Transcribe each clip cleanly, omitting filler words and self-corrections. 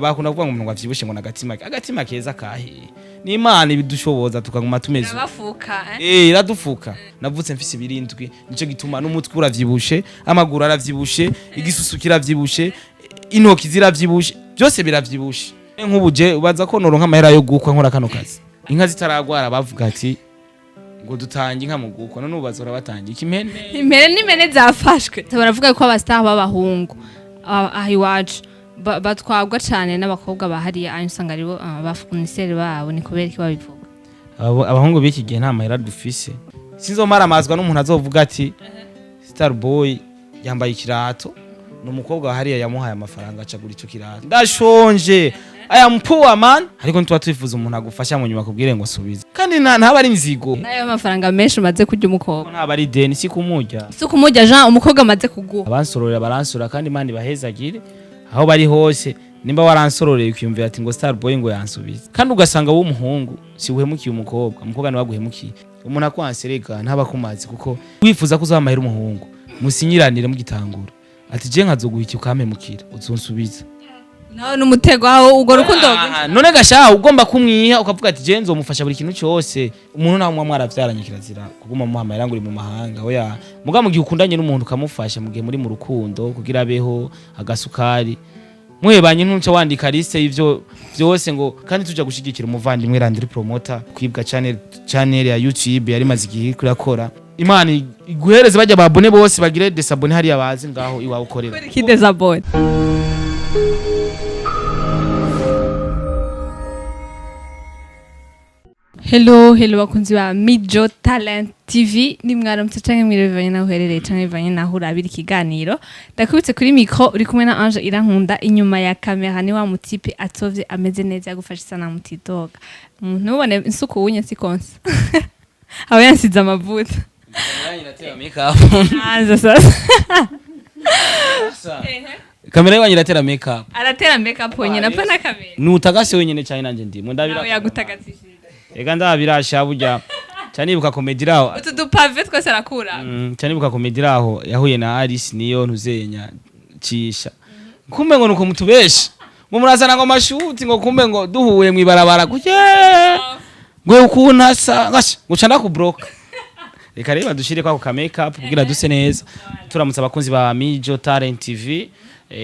Bakunda kuvuga ngo umuntu ngo avyibushe ngo nagatima agatima keza kahiye, ni Imana ibidushoboza tukaguma tumeze. Irabafuka, eh? Eh, iradufuka. Navutse mfise ibirindwi, nico gituma n'umutwe uravyibushe, amaguru aravyibushe, igisusu kiravyibushe, intoki ziravyibushe, byose biravyibushe. Nk'ubu je ubaza ko noronka amahera yo gukwa nkora kano kazi, inka zitaragwara bavuga ati ngo dutange inka mu gukwa, none ubu bazora batanga iki? Impene? Impene n'impene zafashwe. Baravuga ko aba star b'abahungu aha iwacu batwagwa cane n'abakobwa bahariye ayo usanga aribo ba fournisseur babo. Ni kubera iki babivuga? Abahungu b'iki gihe nta mahera dufise. Sinzomaramazwa n'umuntu azovuga ati Starboy yambaye ikirato, ni umukobwa hariya yamuhaye amafaranga acagura ico kirato. Ndashonje, I am poor man. Ariko ntituba twifuza umuntu agufasha mu nyuma akubwire ngo subiza, kandi ntaba ari inzigo. Nayo mafaranga menshi umaze kurya umukobwa? Ntaba ari deni, si kumurya. Si ukumurya, Jean, umukobwa amaze kuguha. Abansororera baransorora, kandi Imana ibahezagire aho bari hose. Nimba waransororeye ukiyumvira ati ngo Starboy ngo yansubize, kandi ugasanga wowe umuhungu si uhemukiye umukobwa, umukobwa niwe aguhemukiye. Umuntu akwansereka ntaba akumazi, kuko wifuza ko uzamahera umuhungu, musinyiranire mugitangura ati je nkazoguha iki, ukampemukira uzonsubiza. Nawe n'umutego aho urwo rukundo. Ah, none gashaha ugomba kumwiha ukavuga ati je nzomufasha buri kintu cyose. Umuntu nawe muba mwaravyaranye, kirazira kuguma muha amahera ngo uri mu mahanga. Oya, muga mu gihe ukundanye n'umuntu ukamufasha mu gihe muri mu rukundo kugira abeho, agasukari muhebanye, ntuca wandika liste y'ivyo vyose ngo kandi tuja gushigikira umuvandimwe Landry Promoter kwibwa channel ya YouTube yari maze igihe iriko irakora. Imana iguhereze bajya babone bose bagire désabonner hariya, bazi ngaho iwawe ukorera. Qui désabonne? Hello, hello bakunzi ba Mijo Talent TV, ni mwaramutse canke mwiriwe bivanye naho uherereye canke bivanye naho urabira ikiganiro. Ndakubitse kuri micro uri kumwe na Ange Irankunda, inyuma ya kamera ni wa mutipe atovye ameze neza yagufasha isanamu mutidoga. Ntubone insuku wunye si konsa. Aba yansize amavuta. Anze sasa. Kamera yanyu iratera makeup. Aratera makeup wenyine, apana kamera. Nutagase wenyine cyane, nanje ndimo ndabira. Nawe yagutagatishije. Ega ndabirasha burya cyane, ibuka comedy raho. Utu dupave twose arakura. Cyane, ibuka comedy raho yahuye na Alice niyo ntuzenya cisha, kumbe ngo nuko mutubesha ngo murazana ngo amashuti, ngo kumbe ngo duhuye mwibarabara kuye ngo ukuntu asa ngasha nguca ndakubroka. Reka rero badushire kwako ka makeup kugira duse neza. Turamutse abakunzi ba Mijo Talent TV,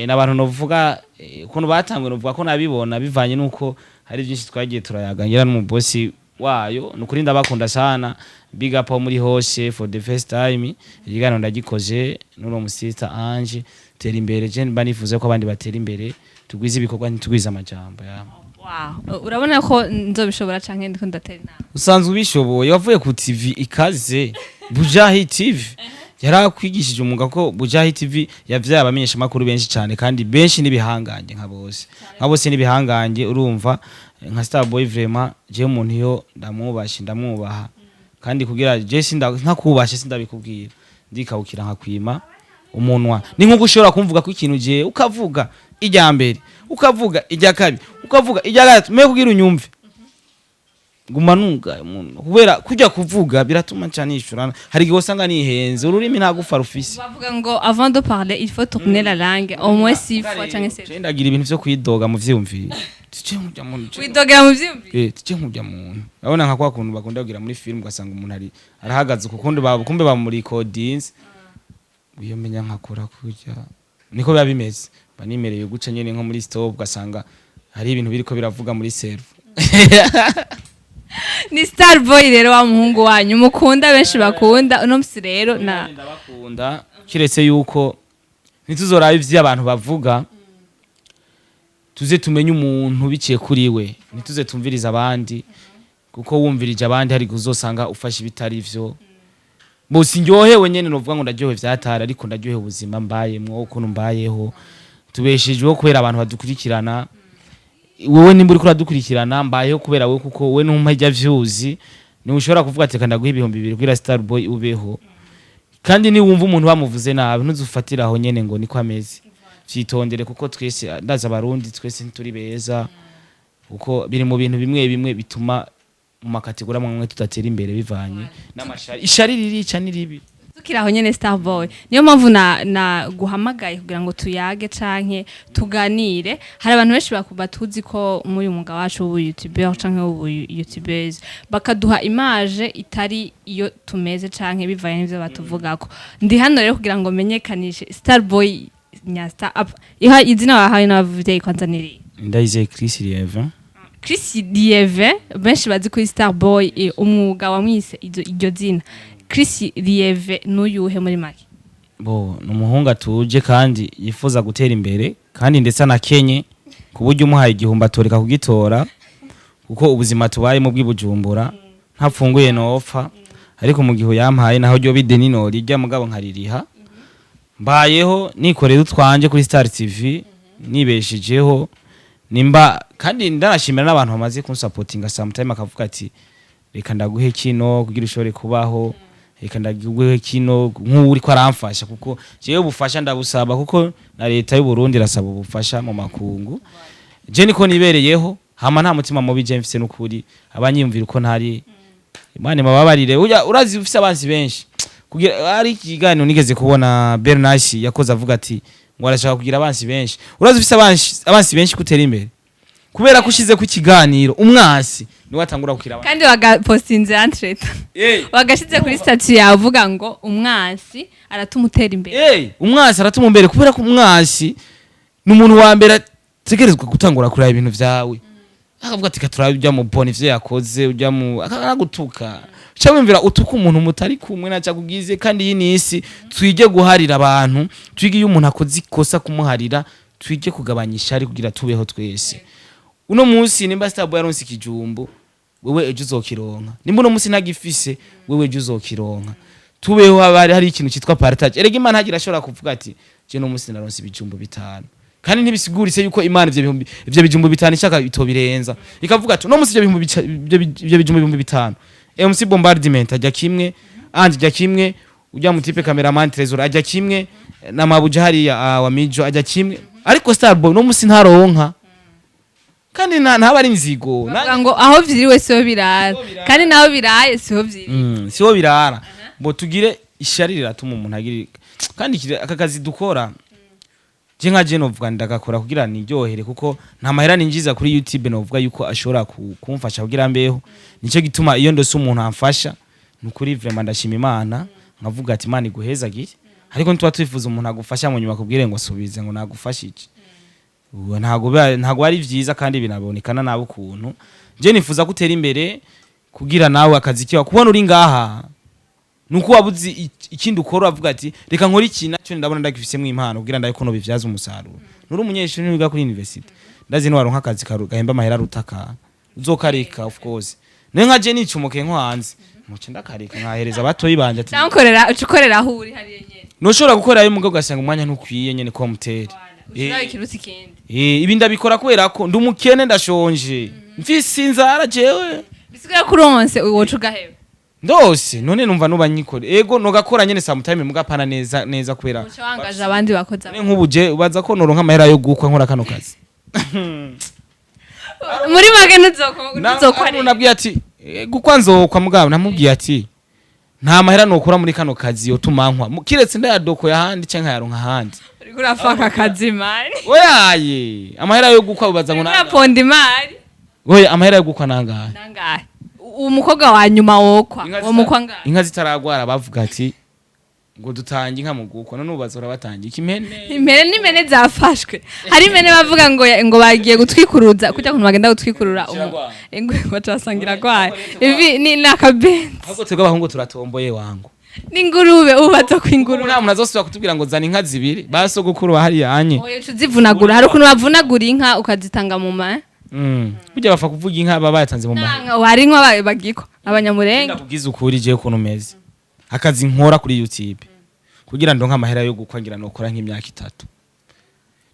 n'abantu novuga ukuntu batangwe, novuga ko nabibona bivanye nuko hari byinshi twagiye turayaganira n'umubosi wayo. Nukuri ndabakunda sana, big up aho muri hose. For the first time ikiganiro ndagikoze n'uno musista Ange. Tera imbere, je mba nifuza ko abandi batera imbere, tugwize ibikorwa ntitugwize amajambo ya. Wow. Urabona ko nzobishobora canke ndiko ndatera inama? Usanzwe ubishoboye, wavuye ku TV ikaze Bujahi TV yarakwigishije umwuga, ko Bujahi TV yavyaye abamenyesha makuru benshi cyane, kandi benshi n'ibihangange nka bose, nka bose n'ibihangange. Urumva nka Starboy, vraiment je umuntu iyo ndamwubashe ndamwubaha, kandi kugira je sinda ntakubashe sindabikubwira, ndikawukira nkakwima umunwa. Ni nkuko ushobora kumvuga ko ikintu, je ukavuga ijya mbere, ukavuga ijya kabiri, ukavuga ijya gatatu, me kugira unyumve guma nuga umuntu, kubera kujya kuvuga biratuma ncanishurana. Hari igihe usanga nihenze, ururimi nta gufa rufise. Bavuga ngo avant de parler il faut tourner la langue au moins six fois canke sept. Je ndagira ibintu vyo kwidoga mu vyiyumviro, tuje nkujya muntu. Widogera mu vyiyumviro? Eh, tuje nkujya muntu. Urabona nka kwa kuntu bakunda kugira muri film, ugasanga umuntu ari arahagaze kukundi kumbe bamurikodinze, iyo menya nkakora kurya niko biba bimeze, mba nimereye guca nyene nko muri stop, ugasanga hari ibintu biriko biravuga muri serve. Ni Starboy rero, wa muhungu wanyu mukunda, benshi bakunda uno musi rero na Ndabakunda, kiretse yuko ntituzoraba ivyo abantu bavuga, tuze tumenye umuntu biciye kuri we, ntituze tumvirize abandi, kuko wumvirije abandi hari uzosanga ufashe ibitari vyo. Bose ndyohewe nyene, novuga ngo ndaryohewe vyatari, ariko ndaryohewe ubuzima mbayemwo, ukuntu mbayeho, tubeshejweho kubera abantu badukurikirana. Wewe nimba uriko uradukurikirana, mbayeho kubera wewe, kuko wewe ntumpa ijya vyuzi niwe ushobora kuvuga ati reka ndaguha 2000 kugira Starboy ubeho. Kandi niwumva umuntu bamuvuze nabi, ntuzufatire aho nyene ngo niko ameze, vyitondere, kuko twese ndaza abarundi twese ntituri beza, kuko biri mu bintu bimwe bimwe bituma mu makategori amwe amwe tudatera imbere, bivanye n'amashari. Ishari ririca ni ribi. Tukiri aho nyene, Starboy, niyo mpamvu na guhamagaye kugira ngo tuyage canke tuganire. Hari abantu benshi bakuba tuzi ko muri uyu mwuga wacu w'ubu youtuber canke w'ubu youtubers, bakaduha image itari iyo tumeze canke bivanye n'ivyo batuvugako. Ndi hano rero kugira ngo menyekanishe Starboy nyasta up. Iha izina wahawe n'abavyeyi kwanza niri? Ndayizeye Chris Lieve. Chris Lieve benshi bazi kuri Starboy. Umwuga wamwise iryo zina Chris Lieve n'uyuhe muri make? Bo ni umuhungu atuje kandi yifuza gutera imbere, kandi ndetse anakenye ku buryo umuhaye 1000 atoreka kugitora, kuko ubuzima tubayemo bw'ibujumbura ntapfunguye nopfa. Ariko mu gihe uyampaye, naho ryo bideni norirya, mugabo nkaririha. Mbayeho nikorera utwanje kuri Star TV, nibeshejeho nimba. Kandi ndanashimira n'abantu bamaze kunsapotinga sometime, akavuga ati: "Reka ndaguhe kino kugira ushobore kubaho, reka ndaguhe kino." Nk'uwo uriko aramfasha, kuko jewe ubufasha ndabusaba, kuko na leta y'u Burundi irasaba ubufasha mu makungu. Je niko nibereyeho, hama nta mutima mubi je mfise n'ukuri. Abanyiyumvira uko ntari, Imana ibababarire. Urya urazi ufise abansi benshi. Kugira ari ikiganiro nigeze kubona Bernashi yakoze, avuga ati ngo arashaka kugira abansi benshi. Urazi ufise abansi benshi kutera imbere, kubera ko ushize ku kiganiro umwasi niwe atangura kukira abandi. Kandi wagapostinze entrete, wagashize kuri statut yawe uvuga ngo umwansi aratuma utera imbere. Umwasi aratuma imbere, kubera ko umwasi ni umuntu wa mbere ategerezwa gutangura kuraba ibintu vyawe, akavuga ati: "Katurabe ujya mu bona ivyo yakoze, ujya mu akanagutuka." Uca wumvira utuka umuntu mutari kumwe naca kugize. Kandi iyi ni isi, twige guharira abantu, twige iyo umuntu akoze ikosa kumuharira, twige kugabanya ishari kugira tubeho twese. Uno munsi nimba Starboy yaronse ikijumbu, wewe ejo uzokironka. Nimba uno munsi ntagifise, wewe ejo uzokironka. Tubeho haba hari ikintu cyitwa partage. Erega Imana hagira ashobora kuvuga ati: "Je no munsi naronse ibijumbu 5," kandi ntibisiguritse yuko Imana ivyo bihumbi, ivyo bijumbu 5 ishaka itobirenza, ikavuga ati: "Uno munsi ivyo bihumbi ivyo bijumbu 5000, MC Bombardment ajya kimwe, Ange ajya kimwe, ujya mu type cameraman Trésor ajya kimwe, na Mabuja hariya wa Mijo ajya kimwe, ariko Starboy no munsi ntaronka." Kandi ntaba ari inzigo. Bavuga ngo aho vyiriwe siho birara, kandi naho biraye siho vyiriwe. Siho birara. Ngo tugire ishari riratuma umuntu agira. Kandi aka kazi dukora, je nka je novuga ndagakora kugira niryohere, kuko nta mahera ninjiza kuri YouTube novuga yuko ashobora kumfasha kugira mbeho. Nico gituma iyo ndose umuntu amfasha, nukuri vraiment ndashima Imana, nkavuga ati: "Imana iguhezagire." Ariko ntituba twifuza umuntu agufasha mu nyuma akubwire ngo subize, ngo nagufashije. Ubu ntago ari vyiza, kandi binabonekana nabi ukuntu. Je nifuza gutera imbere kugira nawe akazi kiwa kubona uri ngaha, nuko wabuze ikindi ukora, avuga ati: "Reka nkore iki nacyo, ndabona ndagifisemo impano kugira ndabe ko no bivyaza umusaruro." Nuri umunyeshuri wiga kuri university, ndazi no waronka akazi gahemba amahera rutaka uzokareka, of course. Niyo nka je nicumuke nko hanze, muce ndakareka nkahereza abatoyi banje ati Cyangwa ukorera, uca ukorera aho uri hariya nyene. Ntushobora gukorerayo umugabo, ugasanga umwanya ntukwiye nyene ko mutera. Ushiraho ikiruta ikindi. Ibi ndabikora kubera ko ndi umukene, ndashonje, mfise inzara jewe. Bisigura ko uronse woca ugaheba? Ndose none numva nuba nyikore, ego nogakora nyene sometime, mugapana neza neza kubera uca wangaje abandi bakozi. None nk'ubu je ubaza ko noronka amahera yo gukwa nkora kano kazi? Muri make ntuzokwa. Nabwiye ati: "Gukwa nzokwa," mugabo namubwiye ati: "Nta mahera nokura muri kano kazi yotuma nkwa. Kiretse ndayadokoye ahandi canke nkayaronka ahandi." Uriko urafaka akazi mani. Oyaye, amahera yo gukwa ubaza ngo uriko uraponda imari. Oya, amahera yo gukwa nangahe? Nangahe? Umukobwa wa nyuma wokwa Inka uwo mukwa ngahe? Inka zitaragwara bavuga ati ngo dutange inka mu gukwa, none ubu bazora batanga iki? Impene? Impene n'impene zafashwe. Hari impene bavuga ngo bagiye gutwikuruza kujya kuntu bagenda gutwikurura Kiragwaye. Ingwe baca basanga iragwaye. Ivi ni akabenzi. Ahubwo twebwe abahungu turatomboye wangu. N'ingurube ubu baza Ubu kwingurube. nta muntu azosubira kutubwira ngo zana inka zibiri, ba sogokuru bahariya anye. Oya, uca uzivunagura. Hari ukuntu bavunagura inka ukazitanga mu ma Burya bapfa kuvuga inka baba bayatanze mu mahera. Nanga hari inka bagikwa abanyamurenge. Ndakubwiza ukuri, jewe ukuntu umeze, akazi nkora kuri YouTube kugira ndonke amahera yo gukwa, ngira nokora nk'imyaka 3.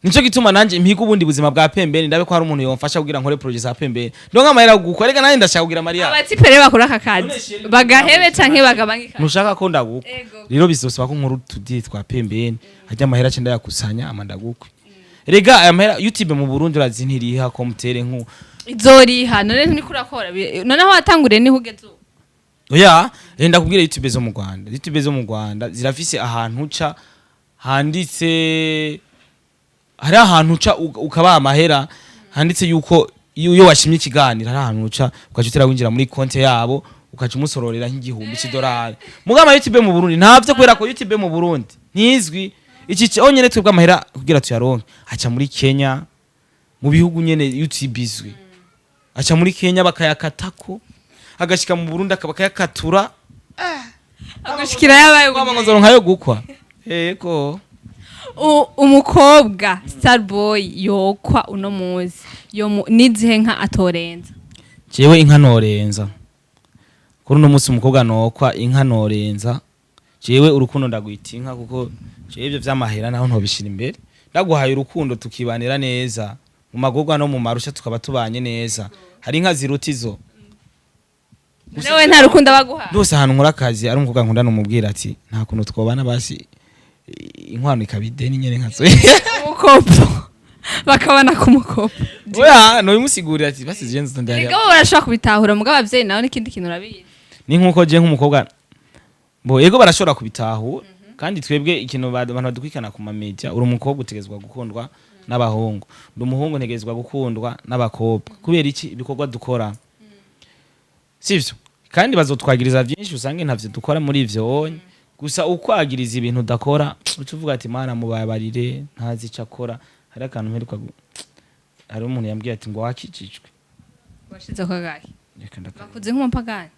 Nico gituma nanje mpiga ubundi buzima bwa pembeni, ndabe ko hari umuntu yomfasha kugira nkore projet za pembeni, ndonke amahera yo gukwa. Reka nanjye ndashaka kugira mariya. Abatipe rero bakora aka kazi bagahebe canke bagabange kazi. Ntushaka ko ndagukwa? Ego. Rero bizosaba ko nkora utudi twa pembeni, hajya amahera aca ndayakusanya ama ndagukwe. Rega aya mahera YouTube mu Burundi urazi ntiriha ko mutere nku Izoriha none nturiko urakora noneho watanguriye niho ugeze ubu? Oya, Ndakubwira, YouTube zo mu Rwanda, YouTube zo mu Rwanda zirafise ahantu uca handitse, hari ahantu uca ukabaha amahera, handitse yuko iyo washimye ikiganiro, hari ahantu uca ugaca utera winjira muri konte yabo, ukaca umusororera nk'igihumbi c'idolari. Mugabo YouTube mu Burundi ntavyo, kubera ko YouTube mu Burundi ntizwi. Iki onyene twebwe amahera kugira tuyaronke aca muri Kenya, mu bihugu nyene YouTube izwi, aca muri Kenya bakayakatako, agashika mu Burundi akaba bakayakatura. Agushikira yabaye. Kwama ngo nzoronka yo gukwa, yego. Umukobwa Starboy yokwa uno muzi yo nizihe nka atorenza? Jewe inka norenza kuri uno munsi, umukobwa nokwa, inka norenza, jewe urukundo ndagwita inka, kuko jewe ivyo vy'amahera naho ntobishira imbere. Ndaguhaye urukundo, tukibanira neza mu magorwa no mu marusha, tukaba tubanye neza, hari inka ziruta izo? Nawe nta rukundo abaguha? Ndose ahantu nkora akazi, ari umukobwa nkunda, numubwira ati nta kuntu twobana, basi inkwano ikaba ideni nyene nkazo. Umukopo, bakabana ku mukopo. Oya, nobimusigurira ati basi je nzo ndari. Erega bo barashobora kubitahura, mugabo abavyeyi nawe n'ikindi kintu, urabizi. Ni nkuko je nk'umukobwa bo, yego, barashobora kubitahura. Kandi twebwe ikintu abantu badukwikana ku mamedia, uri umukobwa utegezwa gukundwa n'abahungu, ndi umuhungu ntegezwa gukundwa n'abakobwa. Kubera iki? Ibikorwa dukora sivyo, kandi bazotwagiriza vyinshi, usange ntavyo dukora muri ivyo onye. Gusa ukwagiriza ibintu udakora, uca uvuga ati Mana mubabarire, ntazi ico akora. Hari akantu mperuka hari umuntu yambwiye ati ngo wakijijwe. Washize ko gake. Reka ndaka. Bakuze nk'umupagani.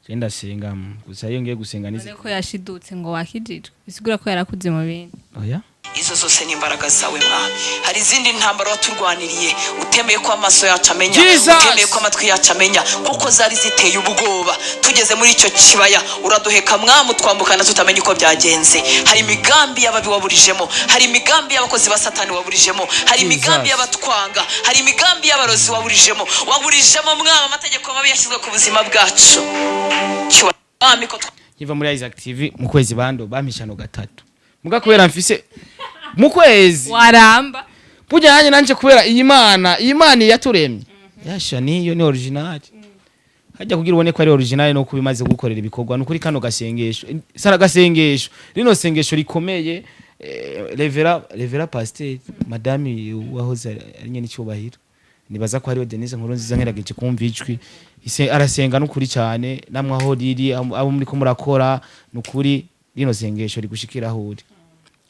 Je ndasenga gusa, iyo ngiye gusenga nizi. None ko yashidutse ngo wakijijwe, bisigura ko yarakuze mu bindi. Oya. Izo zose ni imbaraga zawe, Mwami. Hari izindi ntambara waturwaniriye utemeye ko amaso yacu amenya, Jesus! utemeye ko amatwi yacu amenya, kuko zari ziteye ubwoba. Tugeze muri icyo kibaya uraduheka, Mwami, utwambukana tutamenya uko byagenze. Hari imigambi y'ababi waburijemo, hari imigambi y'abakozi ba Satani waburijemo, hari imigambi Jesus. y'abatwanga, hari imigambi y'abarozi waburijemo, waburijemo, Mwami, amategeko mabi yashyizwe ku buzima bwacu. Mwami, ko Nkiva muri Isaac TV mu kwezi bando bampishano gatatu, muga kubera mfise mu kwezi waramba. Burya nanjye nanje kubera iyi Mana, iyi Mana yaturemye yasha, niyo ni original. Hajya kugira ubone ko ari original no kubimaze gukorera ibikorwa. Nukuri kano gasengesho, sara gasengesho, rino sengesho rikomeye, révérend pasteur madame wahoze ari nyene icyubahiro, nibaza ko hariho Denise nkuru nziza, nkerageje kumva ijwi ise arasenga nukuri cyane. Namwe aho riri, abo muri ko murakora, nukuri rino sengesho rigushikira aho uri.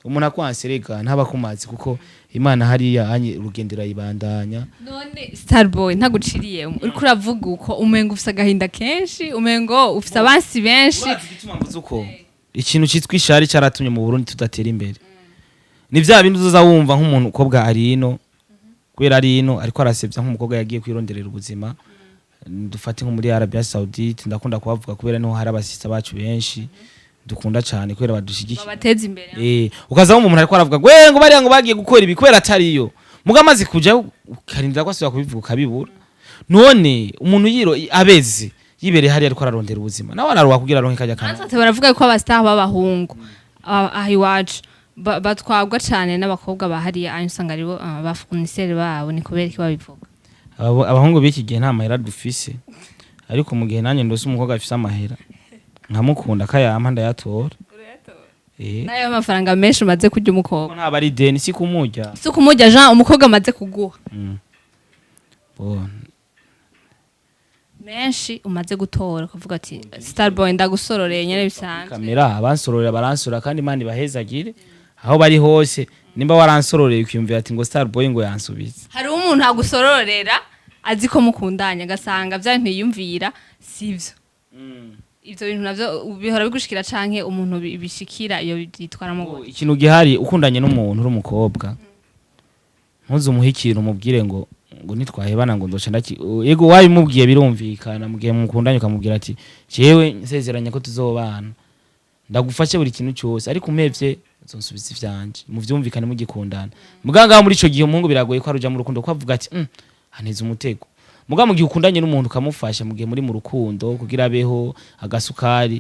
Umuntu akwanse rega ntaba kumazi, kuko Imana hariya anye urugendo irayibandanya. None Starboy, ntaguciriye, uriko uravuga uko umengo ufise agahinda kenshi, umengo ufise abansi benshi. Urazi igituma mvuze uko? Ikintu cyitwa ishari cyaratumye mu Burundi tudatera imbere. Ni vya bindi uzoza wumva nk'umuntu ukobwa ari ino, kubera ari ino ariko arasevya nk'umukobwa yagiye kwironderera ubuzima, dufate nko muri Arabia Saudite, ndakunda kubavuga kubera niho hari abasista bacu benshi dukunda cyane, kubera badushigikiye. Babateza imbere. Ukaza wumva umuntu ariko aravuga ngo ngo bariya ngo bagiye gukora ibi kubera atariyo, muga amaze kuja ukarindira ko asubira kubivuga ukabibura. None umuntu yiro abeze yibereye hariya ariko ararondera ubuzima, nawe araruha kugira aronke kajya kantu. Natwe baravuga ko abastar b'abahungu aha iwacu batwagwa cane n'abakobwa bahariya, ayo usanga aribo ba fournisseur babo. Ni kubera iki babivuga? Abahungu b'iki gihe nta mahera dufise, ariko mu gihe nanjye ndose umukobwa afise amahera nkamukunda akayampa, ndayatora. Nayo amafaranga menshi umaze kurya umukobwa? Kuko ntaba ari deni, si kumurya. Si ukumurya, Jean, umukobwa amaze kuguha? Bo, Menshi umaze gutora ukavuga ati Starboy ndagusororeye nyene bisanzwe. Kamera abansororera baransorora, kandi Imana ibahezagire aho bari hose. Nimba waransororeye ukiyumvira ati ngo Starboy ngo yansubize. Hari umuntu agusororera azi ko mukundanye, agasanga vya bintu yiyumvira sivyo. Ivyo bintu navyo bihora bigushikira, canke umuntu bishikira iyo byitwaramo gute? Ikintu gihari, ukundanye n'umuntu uri umukobwa, ntuzumuhe ikintu umubwire ngo nitwahebana ngo ndoca ndaki. Yego, wabimubwiye birumvikana mu gihe mukundanye, ukamubwira ati jewe nsezeranya ko tuzobana, ndagufashe buri kintu cyose, ariko umpevye uzonsubiza ivyanje. Muvyumvikane mugikundana. Muganga muri ico gihe umuhungu biragoye ko aruja mu rukundo, ko avuga ati anteze umutego. Muga mu gihe ukundanye n'umuntu ukamufasha mu gihe muri mu rukundo kugira abeho, agasukari,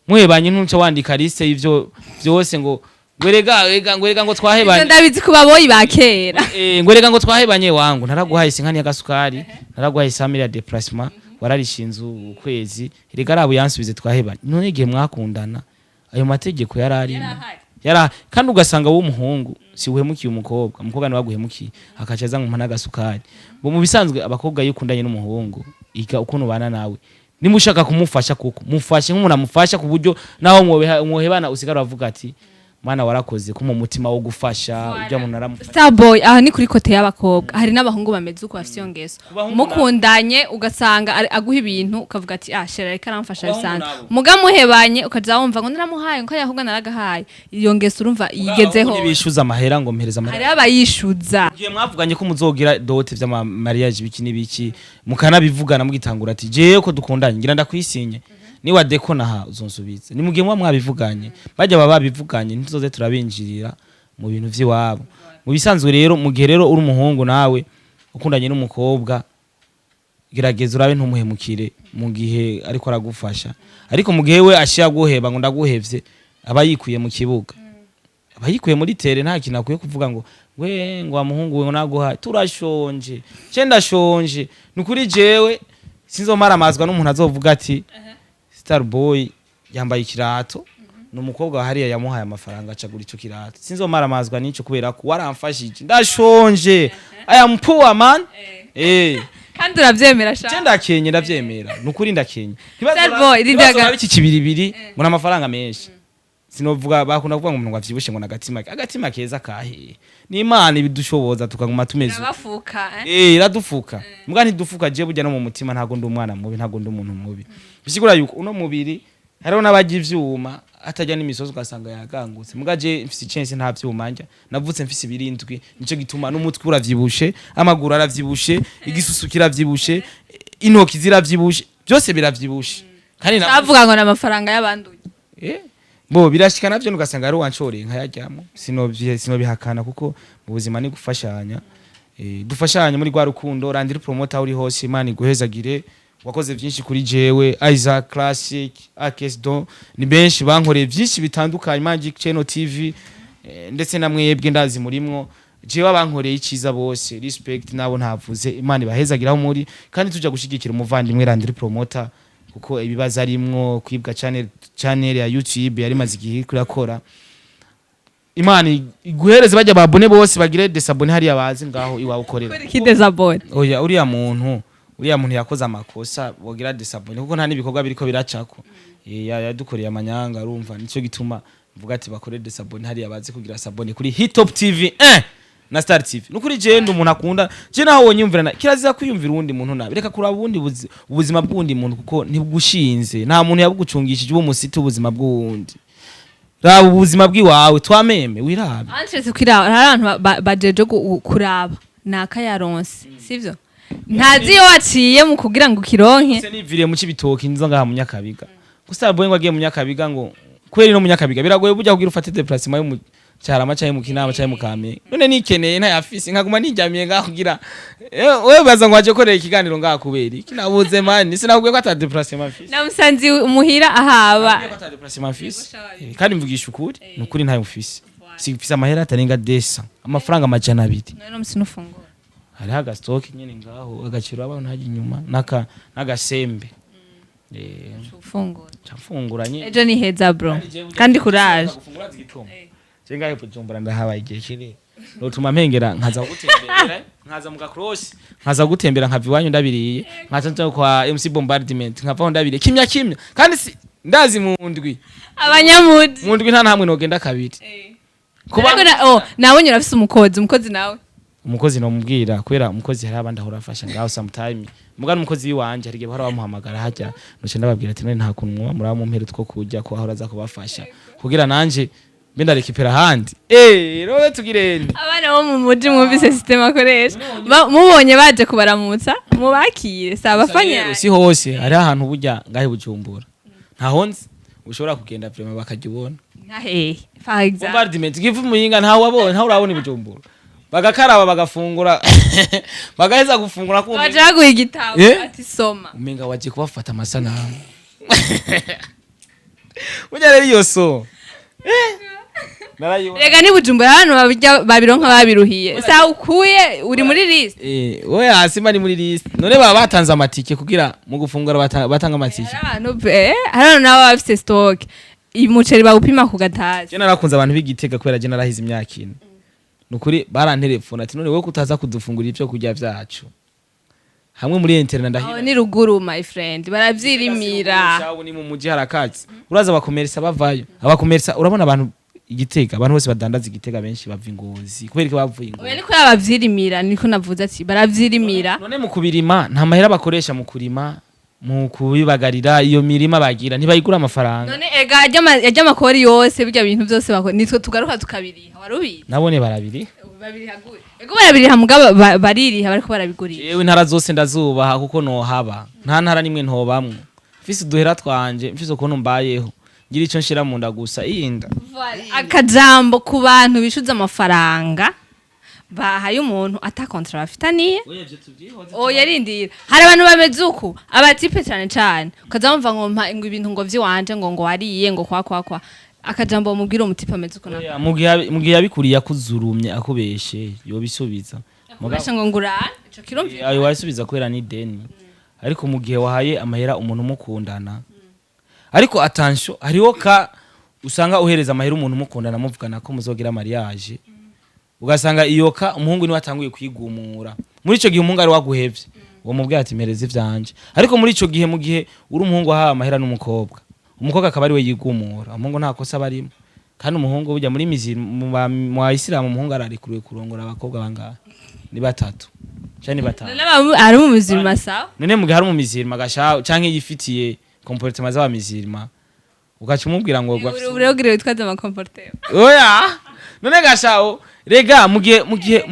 muhebanye ntuca wandika liste y'ivyo vyose ngo ngwerega ega, ngwerega ngo Ivyo twahebanye. Ndabizi ku baboyi ba kera. Ngwerega ngo twahebanye wangu, naraguhaye isinkani y'agasukari, naraguhaye isamiri ya déplacement. Wararisha inzu ukwezi, rega arabo yansubize twahebanye. None igihe mwakundana ayo mategeko yari arimo? Yara kandi ugasanga wowe umuhungu si uhemukiye umukobwa, umukobwa niwe waguhemukiye, akaca aza nkumpa n'agasukari. Bo mu bisanzwe abakobwa, iyo ukundanye n'umuhungu, iga ukuntu ubana nawe. Nimba ushaka kumufasha, kuko mufashe nk'umuntu amufasha, ku buryo naho mwohebana usigara uravuga ati: "Mwana, warakoze ko mu mutima wo gufasha ujya muntu aramufasha." Starboy, aha ni kuri côté y'abakobwa. Hari n'abahungu bameze uko, bafite iyo ngeso. Ku bahungu. Mukundanye ugasanga aguha ibintu, ukavuga ati: "Ah, chéri ariko aramfasha." Ku bahungu Bisanzwe. nabo. Muga muhebanye ukaza wumva ngo naramuhaye, ngo ahubwo naragahaye. Iyo ngeso urumva yigezeho. Ntibishyuza amahera ngo mpereze amahera. Hariho abayishuza. Igihe mwavuganye ko muzogira dot vy'ama mariage, biki n'ibiki, mukanabivugana mugitangura ati: "Jewe ko dukundanye ngira ndakwisinye, niwa deko naha uzonsubiza." Ni mugihe muba mwabivuganye, bajya baba babivuganye, ntituzoze turabinjirira mu bintu vy'iwabo. Mu bisanzwe rero, mu gihe rero uri umuhungu nawe ukundanye n'umukobwa, gerageza urabe ntumuhemukire mu gihe ariko aragufasha. Ariko mu gihe we ashiya guheba ngo ndaguhevye, aba yikuye mu kibuga, aba yikuye muri terrain. Nta kintu akwiye kuvuga ngo we ngo wa muhungu we ngo naguhaye, turashonje, ce ndashonje. Ni ukuri jewe sinzomaramazwa n'umuntu azovuga ati: "Starboy yambaye ikirato, ni umukobwa wa hariya yamuhaye amafaranga acagura ico kirato." Sinzomaramazwa n'ico kubera ko waramfashije, ndashonje, I am poor man. Kandi uravyemera sha? Je ndakenye, ndavyemera, nukuri ndakenye. Starboy, rindaga- Iki kibiribiri ngo n'amafaranga menshi, sinovuga. Bakunda kuvuga ngo umuntu ngo avyibushe ngo nagatima, agatima keza kahe? Ni Imana ibidushoboza tukaguma tumeze uko. Irabafuka, eh? Eh, iradufuka, mbwa ntidufuka. Je burya no mu mutima ntago ndi umwana mubi, ntago ndi umuntu mubi. Bisigura yuko uno mubiri hariho n'abajya ivyuma atajya n'imisozi, ugasanga yagangutse. Muga je mfise chance, nta vyuma njya, navutse mfise ibirindwi. Nico gituma n'umutwe uravyibushe, amaguru aravyibushe, igisusu kiravyibushe, intoki ziravyibushe, byose biravyibushe kandi Bavuga ngo ni amafaranga y'abanduye. Eh, bo birashika navyo, ugasanga ari wanshoreye nkayajyamo. Sinobihakana kuko mu buzima ni gufashanya. Dufashanye muri rwa rukundo. Randiri Promoter, uri hose, Imana iguhezagire, wakoze byinshi kuri jewe. Isaac Classic, Akes Don, ni benshi bankoreye byinshi bitandukanye, Magic Channel TV, ndetse na mwebwe ndazi murimwo. Jewe abankoreye icyiza bose, respect. Nabo ntavuze, Imana ibahezagire aho muri. Kandi tujya gushigikira umuvandimwe Randiri Promoter, kuko ibibazo arimwo kwibwa channel ya YouTube yari maze igihe iriko irakora. Imana iguhereze bajya babone bose bagire désabonner hariya bazi ngaho iwawe ukorera. Kuri kidésabonner? Oya, uriya muntu yakoze amakosa, bogira désabonner kuko nta n'ibikorwa biriko biracako. Yadukoreye amanyanga, arumva. Nico gituma mvuga ati bakore désabonner hariya bazi kugira s'abonner kuri Hitop TV na Star TV. Nukuri je ndi umuntu akunda, je naho wonyumvira na kirazira kwiyumvira uwundi muntu nabi. Reka kuraba ubundi ubuzima bw'uwundi muntu kuko ntibugushinze, nta muntu yabugucungishije uwo musiti ubuzima bw'uwundi. Raba ubuzima bw'iwawe, twameme wirabe. Anshetse kwiraba, hari abantu bajeje kuraba naka yaronse, sivyo? Ntazi iyo waciye mu kugira ngo ukironke. Se niviriye mu Cibitoki nza ngaha mu Nyakabiga gusa boy ngo agiye mu Nyakabiga, ngo kweri no mu Nyakabiga biragoye burya kugira ufate déplacement yo mu Carama canke mu Kinama canke mu Kamenge. None nikeneye ntayafise, nkaguma nijyamiye ngaho kugira wewe baza ngo waje korera ikiganiro ngaha kubera iki? Nabuze mani, sinakubwiye ko ata déplacement mfise. Namusanze muhira ahaba. Nakubwiye ko ata déplacement mfise. Kandi mvugisha ukuri, ni ukuri ntayo mfise. Sifise amahera atarenga desa amafaranga 200. None musi nufungura? Hariho agastoke nyene ngaho, agaciro abantu hajya inyuma n'aka n'agasembe. Ufungura. Mfungura nyene. Ejo ni heza bro, kandi courage. Je ngahe Bujumbura ndahabaye igihe kinini, notuma mpengera nkaza gutembera, nkaza mu gakrosi, nkaza gutembera, nkava iwanyu ndabiriye, nkaza nja kwa MC Bombardment, nkavaho ndabiriye kimya kimya. Kandi si ndazi mu ndwi Abanyamuji. Mu ndwi nta namwe nogenda kabiri. Kuba Ariko oh, nawe nyura afise umukozi nawe. Umukozi nomubwira kubera umukozi hari abandi ahora afasha ngaho sometime. Mugana umukozi wiwanje hari igihe bahora bamuhamagara hajya, noce ndababwira ati: "None nta kuntu mwoba muraba mumpera utwo kurya ko ahora aza kubafasha kugira nanje mbe ndarekipera ahandi." Rowe tugirende. Abana bo mu muji mwumvise system akoresha. Mubonye baje kubaramutsa, mubakire si abafanya. Rero si hose, hari ahantu burya ngahe Bujumbura ntaho nzi ushobora kugenda vraiment bakajya ubona. Nka hehe, for example? Bombardment give Muyinga, ntawe wabonye, ntawe urabona i Bujumbura, bagakaraba, bagafungura, bagaheza gufungura kumva Baje baguha igitabo ati: "Soma." Umenga waje kubafata amasanamu. Burya rero iyo so. Narayibona. Rega ni Bujumbura abantu babirya babironka babiruhiye. Sa ukuye uri muri list. Oya, simba ni muri list. None baba batanze amatike kugira mu gufungura, batanga amatike. Hari abantu pe, hari abantu nabo baba bafise stock. Umuceri bawupima ku gatasi. Je narakunze abantu b'Igitega kubera je narahize imyaka 4. Nukuri barantelefona ati: "None wowe kutaza kudufungurira ivyo kurya vyacu hamwe muri internet?" Aho Ndahira. ni ruguru, my friend, baravyirimira. Shabu ni mu muji harakazi. Uraza abakomersa bavayo, abakomersa, urabona abantu Igitega, abantu bose badandaza Igitega benshi bava Ingozi. Kubera ko bavuye Oya, Ingozi. niko yabavyirimira, niko navuze ati baravyirimira. None mu kubirima nta mahera bakoresha mu kurima, mu kubibagarira? Iyo mirima bagira ntibayigura amafaranga? None ega ajya amakori yose, bijya bintu byose nitwe tugaruka tukabiriha, wari ubizi? Nabone barabiri. Babiriha gute? Ego barabiriha, mugabo baririha bariko barabigurisha. Jewe intara zose ndazubaha kuko nohaba nta ntara nimwe ntobamwo. Mfise uduhera twanje, mfise ukuntu mbayeho, ngira ico nshira mu nda gusa iyinda. Akajambo ku bantu bishuza amafaranga bahaye umuntu ata contrat bafitaniye. Oya, rindira, hari abantu bameze uku, abatipe cyane cyane, ukaza wumva ngo mpa ngo ibintu ngo vy'iwanje, ngo wariye, ngo kwa kwa kwa. Akajambo bamubwira umutipe ameze uku nako? Oya, mu gihe yabikuriye akuzurumye akubeshe, yobisubiza. Akubeshe ngo ngurane, ico kirumvikana. Ayo wayisubiza kubera ni deni. Ariko mu gihe wahaye amahera umuntu mukundana, ariko attention, hariho ka usanga uhereza amahera umuntu mukundana, muvugana ko muzogira mariage, ugasanga iyo ka umuhungu niwe atanguye kwigumura. Muri ico gihe umuhungu ari waguhevye, uwo mubwira ati: "Mpereza ivyanje." Ariko muri ico gihe, mu gihe uri umuhungu wahawe amahera n'umukobwa, umukobwa akaba ari we yigumura, umuhungu nta kosa barimo. Kandi umuhungu burya muri mizi mu bayisilamu, umuhungu ararekuruwe kurongora abakobwa bangahe? Ni batatu canke ni batanu. None ari mu muzima, sawa. None mu gihe hari umumizirima gasha canke yifitiye comportement z'abamizirima, ugaca umubwira ngo Uburegire witwaza ama comportement. Oya, none gashaho rega mu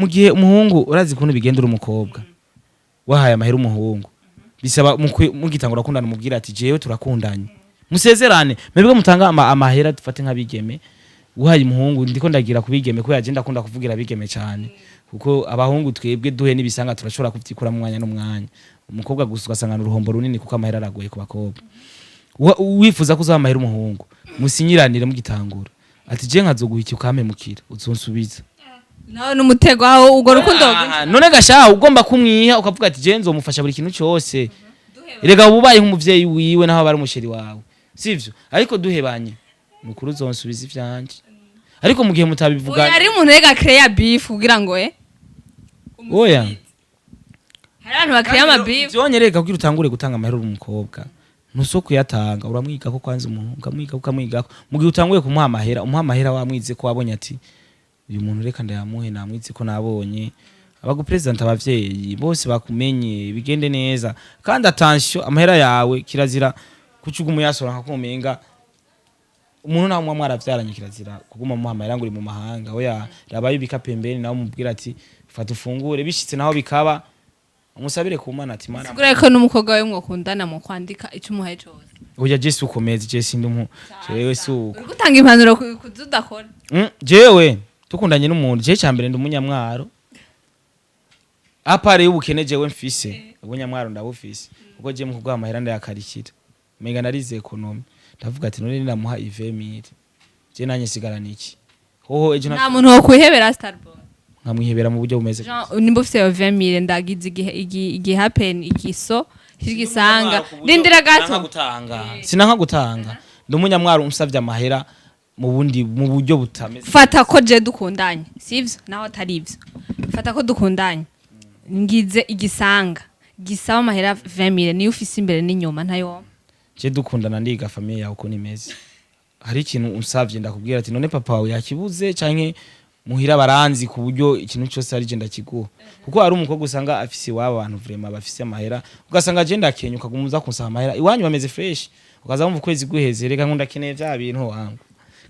gihe umuhungu, urazi ukuntu bigenda, uri umukobwa wahaye amahera umuhungu, bisaba mugitangura kundana umubwira ati: "Jewe turakundanye," musezerane mwebwe mutanga amahera. Dufate nk'abigeme uhaye umuhungu, ndiko ndagira kubigeme kubera je ndakunda kuvugira abigeme cyane, kuko abahungu twebwe duhe n'ibisanga turashobora kuvyikura mu mwanya n'umwanya. Umukobwa gusa ugasanga uruhombo runini kuko amahera aragoye ku bakobwa. Wifuza ko uzaha amahera umuhungu, musinyiranire mugitangura ati: "Je nkazoguha iki ukampemukira, uzonsubiza." Nawe n'umutego aho urwo rukundo. Ah, none gashaha ugomba kumwiha ukavuga ati: "Je nzomufasha buri kintu cyose." Erega uba ubaye nk'umuvyeyi wiwe naho aba ari umusheri wawe, sivyo? Ariko duhebanye, nukuri uzonsubiza ivyanje. Ariko mu gihe mutabivuga. Oya, ari umuntu rega create beef kugira ngo Oya. Hari abantu bakreya ama beef. Vyonye rega kugira utangure gutanga amahera uri umukobwa, ntuso kuyatanga, uramwiga ko kwanza umuntu ukamwiga, ukamwigako. Mu gihe utanguye kumuha amahera, umuha amahera wamwize ko, wabonye ati: "Uyu muntu reka ndayamuhe, namwize ko, nabonye abagupresenta, abavyeyi bose bakumenye, bigende neza." Kandi attention, amahera yawe kirazira kuca uguma uyasora nka kumenga umuntu nawe muba mwaravyaranye. Kirazira kuguma muha amahera ngo uri mu mahanga. Oya, rabayo ubika pembeni, nawe umubwira ati: "Fata ufungure." Bishitse naho bikaba, umusabire ku Mana ati: "Mana." Sigura ko n'umukobwa we mwokundana mu kwandika ico umuhaye cose. Oya, je si ukomeza, je sindi umu jewe si uko. Uri gutanga impanuro kuzo udakora. Jewe tukundanye n'umuntu, je cyambere ndi umunyamwaro. À part y'ubukene jewe mfise, ubunyamwaro ndabufise, kuko je mu kuguha amahera ndayakarikira. Menga narize économie, ndavuga ati: "None ninamuha 20 000, je nanye sigarana iki hoho ejo?" Nta muntu wo kwihebera, Starboy. Nkamwihebera mu buryo bumeze Jean, nimba ufise iyo 20 000, ndagize igihe igi happen igiso kigisanga, rindira gato. Gutanga sinanka gutanga, ndi umunyamwaro. Unsavye amahera mu bundi, mu buryo butameze. Fata ko je dukundanye, sivyo? Naho atari ivyo, fata ko dukundanye, ngize igisanga gisaba amahera 20 000, niyo ufise imbere n'inyuma ntayo. Je dukundana ndiga famille yawe ukuntu imeze. Hari ikintu unsavye, ndakubwira ati: "None papa wawe yakibuze canke muhira baranzi ku buryo ikintu cyose ari je ndakiguha?" Kuko hari umukobwa usanga afise iwabo abantu vraiment bafise amahera, ugasanga je ndakenya, ukaguma uza kunsaba amahera, iwanyu bameze fresh, ukaza wumva ukwezi guheze: "Reka ngo ndakeneye vya bintu wangu."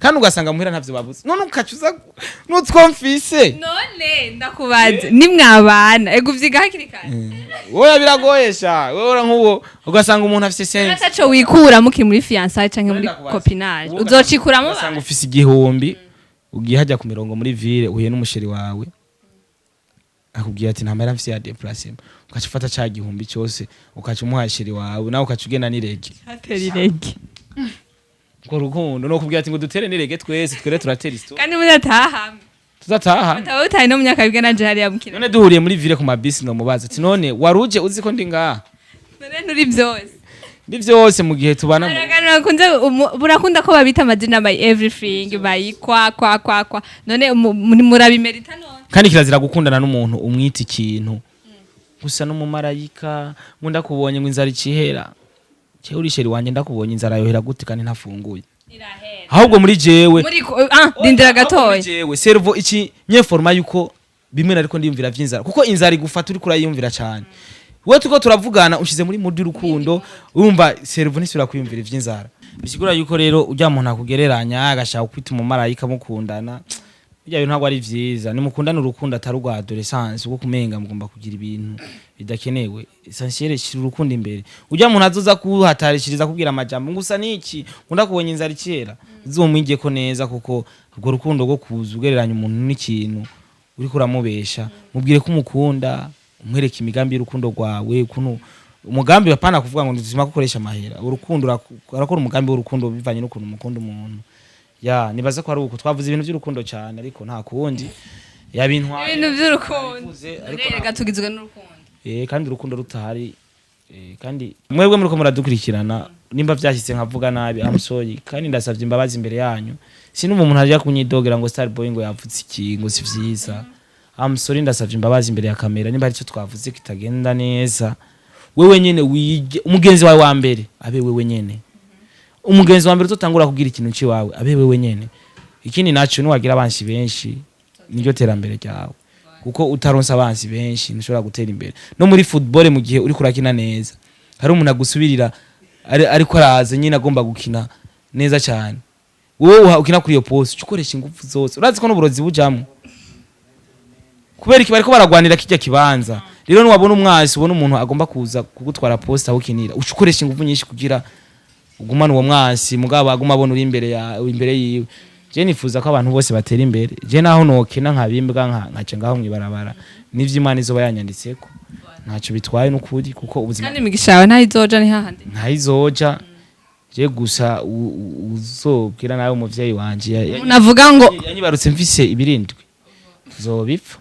Kandi ugasanga muhira ntavyo babuze, none ukaca uza n'utwo mfise. None ndakubaze, nimwabana ego uvyiga hakiri kare? Oya, biragoye sha. Wowe nk'uwo ugasanga umuntu afise sense. Ataco wikura mukiri muri fiançailles canke muri copinage, uzocikuramo. Ugasanga ufise 1000, ugiye hajya ku mirongo muri ville, uhuye n'umusheri wawe, akubwiye ati: "Nta mahera mfise ya déplacement." Ugaca ufata ca gihumbi cyose ukaca umuha chéri wawe, nawe ukaca ugenda n'irege. Hatera irege. Urwo rukundo no kubwira ati ngo dutere nirege twese, twere turatera isto. Kandi mudataha. Tuzataha. Utaba utaye no mu Nyakabiga, nanje hariya mukina. None duhuriye muri ville ku mabisi, no mubaza ati: "None waruje uzi ko ndi ngaha?" None nturi byose? Ndi vyose mu gihe tubana mu Hari akantu bakunze burakunda ko babita amazina, by everything, by kwa kwa kwa kwa. None murabimerita none? Kandi kirazira gukundana n'umuntu umwita ikintu gusa n'umumarayika, ngo ndakubonye ngo inzara icihera. Jewe uri chéri wanje, ndakubonye inzara yohera gute kandi ntafunguye? Irahera. Ahubwo muri jewe Muri rindira Ahubwo gatoya. muri jewe cerveau iki nyeforma yuko bimwe nariko ndiyumvira vy'inzara, kuko inzara igufata uriko urayiyumvira cyane. Wewe turiko turavugana, ushize muri mood y'urukundo, urumva cerveau ntisubira kwiyumvira ivy'inzara. Bisigura yuko rero urya muntu akugereranya agashaka kwita umumarayika mukundana, bijya bintu ntabwo ari vyiza. Nimukundane urukundo atari urwa adolescence, ubwo kumenga mugomba kugira ibintu bidakenewe. Essentiel, shira urukundo imbere. Urya muntu azoza kuhatarishiriza kubwira amajambo ngo usa niki, ngo ndakubonye inzara ikera, uzomwige ko neza, kuko urwo rukundo rwo kuza ugereranya umuntu n'ikintu, uriko uramubesha. Mubwire ko umukunda, umwereke imigambi y'urukundo rwawe, ukuntu umugambi, apana kuvuga ngo nduzima gukoresha amahera. Urukundo urakora umugambi w'urukundo bivanye n'ukuntu umukunda umuntu. Ya, nibaza ko ari uko twavuze ibintu by'urukundo cyane, ariko nta kundi yabintwaye. Ibintu by'urukundo. Nabivuze, ariko Reka, tugizwe n'urukundo. Kandi urukundo rutahari, kandi mwebwe muriko muradukurikirana, nimba vyashitse nkavuga nabi, I'm sorry, kandi ndasavye imbabazi imbere yanyu. Sinumva umuntu aja kunyidogera ngo Star Boy ngo yavuze iki, ngo si vyiza. I'm sorry, ndasavye imbabazi imbere ya kamera nimba hari ico twavuze kitagenda neza. Wewe nyene wige umugenzi wawe wa mbere abe wewe nyene. Umugenzi wa mbere uzotangura kugira ikintu ciwawe abe wewe nyene. Ikindi naco, niwagira abansi benshi niryo terambere ryawe, kuko utaronse abansi benshi ntushobora gutera imbere. No muri football, mu gihe uriko urakina neza, hari umuntu agusubirira ariko araza nyine agomba gukina neza cyane, wowe ukina kuri iyo poste, uca ukoresha ingufu zose. Urazi ko n'uburozi bujamwo kubera iki? Bariko baragwanira kijya kibanza. Rero niwabona umwasi, ubona umuntu agomba kuza kugutwara poste aho ukinira, uca ukoresha ingufu nyinshi kugira ugumane uwo mwasi, mugabo aguma abona uri imbere ya imbere yiwe. Je nifuza ko abantu bose batera imbere. Je naho nokena nkabimbwa nkaca ngaho mwibarabara, nivyo Imana izoba yanyanditseko ntacyo bitwaye n'ukuri, kuko ubuzima Kandi imigisha yawe ntayizoja ni hahandi. Ntayizoja. Je gusa uzobwira nawe umuvyeyi wanje Umuntu avuga ngo yanyibarutse mfise ibirindwi, zobipfa.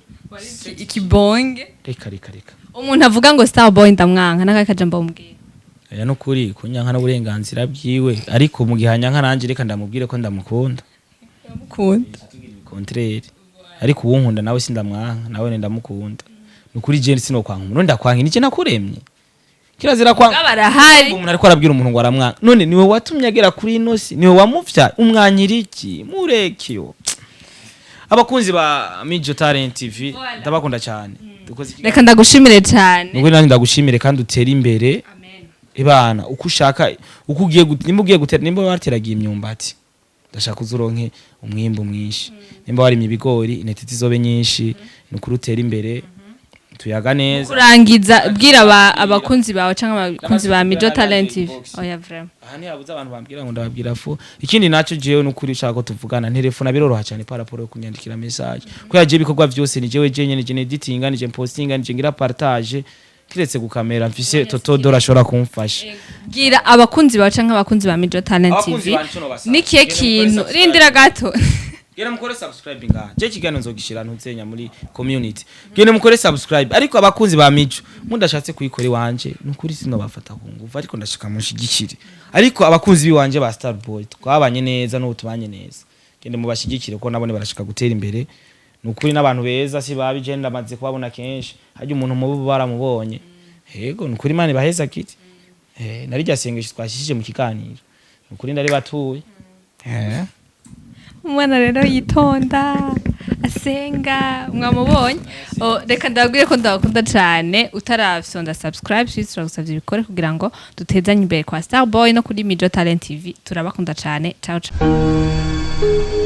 Ikibonge. Reka, reka, reka. Umuntu avuga ngo Star Boy ndamwanka, n'akahe kajambo bamubwira? Aya nukuri kunyanka n'uburenganzira bwiwe, ariko mu gihe anyanka nanje reka ndamubwire ko ndamukunda. Mukunda. Contraire, ariko uwunkunda nawe sindamwanka, nawe ndamukunda. Nukuri je sinokwanka umuntu, ndakwanka nije nakuremye? Kirazira kwanga. Barahari. Umuntu ariko arabwira umuntu ngo aramwanka, none niwe watumye agera kuri ino si? Niwe wamuvya? Umwanyira iki? Murekiyo. Abakunzi ba Mijo Talent TV, Voilà. ndabakunda cyane. Dukoze ikiganiro. Reka ndagushimire cyane. Nukuri nanjye ndagushimire, kandi utere imbere. Ibana uko ushaka, uko ugiye nimba ugiye gutera, nimba wateragiye imyumbati, ndashaka uzuronke umwimbu mwinshi. Nimba warimye ibigori, intete zizobe nyinshi. Nukuri utere imbere, tuyaga neza. Kurangiza, bwira abakunzi bawe cyangwa abakunzi ba Mijo Talent TV. Oya, vraiment. Aha ntihabuze abantu bambwira ngo ndababwira fu. Ikindi naco, jewe nukuri ushaka ko tuvugana, ntelefona biroroha cyane par rapport yo kunyandikira message, kubera jewe ibikorwa vyose ni jewe jenyene: je editinga, ni je postinga, ni je ngira partage, kiretse gukamera mfise Totodora ashobora kumfasha. Bwira abakunzi bawe cyangwa abakunzi ba Mijo Talent Abakunzi TV banje nobasaba. nikihe Genda mukore kintu subscribe. Rindira gato. Genda mukore subscribe ngaha. Je kiganiro nzogishira ntuzenya muri community. Genda mukore subscribe. Ariko abakunzi ba Mijo, mundashatse kuyikora iwanje, nukuri sinobafata ku nguvu, ariko ndashaka munshigikire. Ariko abakunzi biwanje ba Star Boy, twabanye neza n'ubu tubanye neza, genda mubashigikire kuko nabone barashaka gutera imbere. Nukuri n'abantu beza si babi, je ndamaze kubabona kenshi. Harya umuntu mubi baramubonye. Yego, nukuri Imana ibaheza kiti. Narirya sengesho twashishije mu kiganiro, nukuri ndari batuye. Umwana rero yitonda, asenga, mwamubonye. Oh, reka ndababwire ko ndabakunda cyane. Utarafyonda subscribe, turagusabye ibikore kugira ngo dutezanye imbere kwa Starboy no kuri Mijo Talent TV. Turabakunda cyane. Ciao ciao.